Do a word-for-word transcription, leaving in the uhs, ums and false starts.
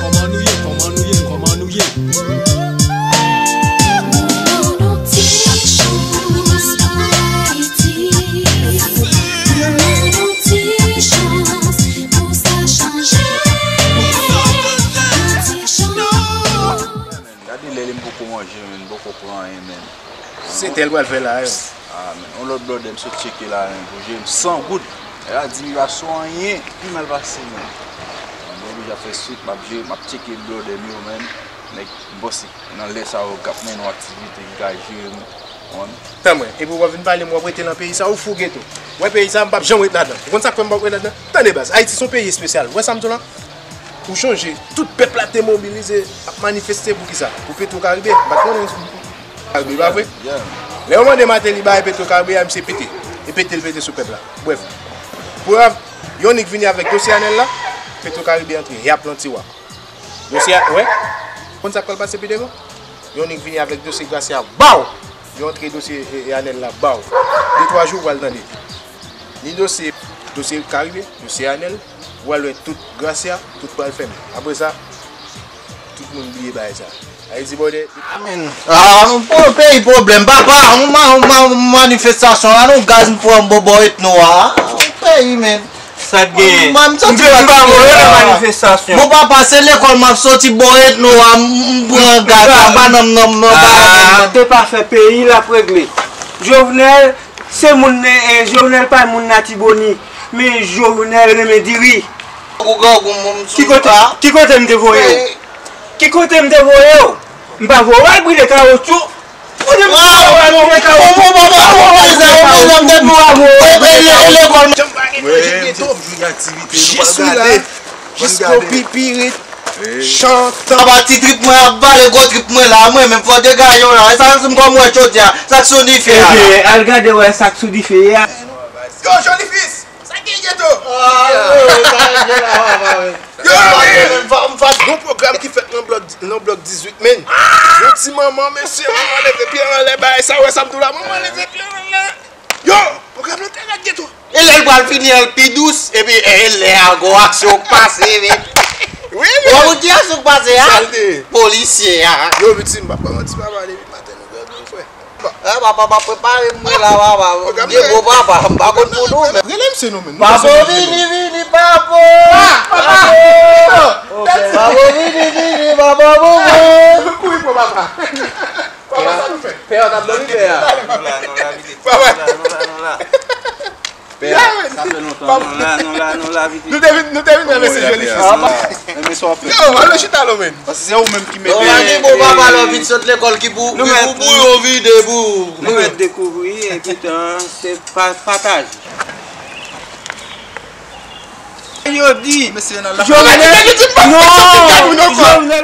Kòman nou ye? Kòman nou ye? Kòman nou ye? Gade lè li m poko manje, men m poko pran anyen, men. Se tèl pral fè la, yo. Ah, men, yon lòt blòdè m sot tcheke la, men, pou jere m san goud. Nèg la di m li pa sou anyen, pi mal pase, men. Mwen oblije ap fè swit, m ap jere, m ap tcheke blòdè m yo, men. Nèg, m panse nan lè sa yo k ap mennen yon aktivite ki ka jere m, konprann? Tan mwen, epi w ap vin pale m, w ap rete nan peyi sa, ou fou geto. Wè peyi sa, m p ap janm ret ladan. Ou konn sa k fè m p ap ret ladan? Tande baz, Ayiti se yon peyi espesyal. Ou wè sa m di w la? Ou chonje, tout pèp la te mobilize, ap manifeste pou kisa? Pou Petro Caribe. M pa t konnen Caribe, pa vre? Lè yo mande Martelly bay Petro Caribe a, misye pete. E pete l pete sou pèp la. Brèf, pou yon nèg vini avèk dosye Anèl la, Petro Caribe antre, y ap lan tiwa. Dosye a, wè, konn sa k pral pase pi devan? Yon nèg vini avèk dosye Gracia, baw! Yo antre dosye e, e Anèl la, baw! De twa jou, w pral tande. Ni dosye, dosye Caribe, dosye Anèl, ou pral wè tout Gracia, tout pral fèmen. Apre sa, tout moun bliye bagay sa. Ayiti bòdè. Amen. Ah, yon peyi pwoblèm, papa. Yon ma-, yon ma-, yon manifestasyon la, nou gaz m pran bò, bò etno a. Yon peyi, men. Sa k genyen? Mwen, m soti m pa voye nan manifestasyon. Bon, papa, se lekòl m ap soti, bò etno a, m, m pran gaz, papa, nan, nan, nan, ah, te pa fè peyi l ap regle. Jovenel, se moun, eh, Jovenel pa moun Latibonit, men Jovenel renmen diri. Ou grangou, m, m sou pa. Ki kote, ki kote m te voye w? Ki kote m te voye w? M pa voye w al brile kawotchou. Kote m te voye w al brile kawotchou? M pa voye w al brile kawotchou. Jis wi la. Jis konpi pirit. Chantan. Apa ti trip mwen ap vale gwo trip mwen la, mwen menm fò degaje w la. E sa m konn wè jodi a, sa k sou dife a la. Ebyen, al gade wè sa k sou dife a. Yo, Jolifis! Sa gen geto? Ah, yo, sa gen la, papa, wi. Yo, wi. Gon pwogram ki fèt nan blòk, nan blòk dizuit, men. Yon ti manman, mesye, manman leve pye anlè, bagay sa, wè sa m di w la, manman leve pye anlè. Yo, pwogram nan te rèd geto. E lè l pral fini, l pi dous, epi, e lè a gwo aksyon k pase, men. Wi, wi. Ou wè ki aksyon k pase a? Sa l te ye? Polisye a. Yo, viktim, papa, manti, papa, depi maten, nou grangou, frè. Eh, papa, m ap prepare m mwen la, papa. M gen gwo papa, m pa konn pou nou, men. Rele misye non, men. Papo vini, vini, papo! Papo! Papo vini, vini, papo, bobo! Kouri pran papa. Papa, sa nou fè? Pè a t ap dòmi, pè a. Nou la, nou la, vini. Papa. Nou la, nou la, nou la. Pè a, sa fè lontan. Nou la, nou la, nou la, vini. Nou te vin, nou te vin ranmese Jolifis. Men sa w ap fè. Yo, ale chita non, men. Paske se ou menm ki mete. Yo, pa gen bon papa lè w vin sot lekòl ki pou, ki pou bouyon vide pou. Nou mèt dekouvri, epi tan, se pa, pataje. Yo di, Jovenel, non, Jovenel,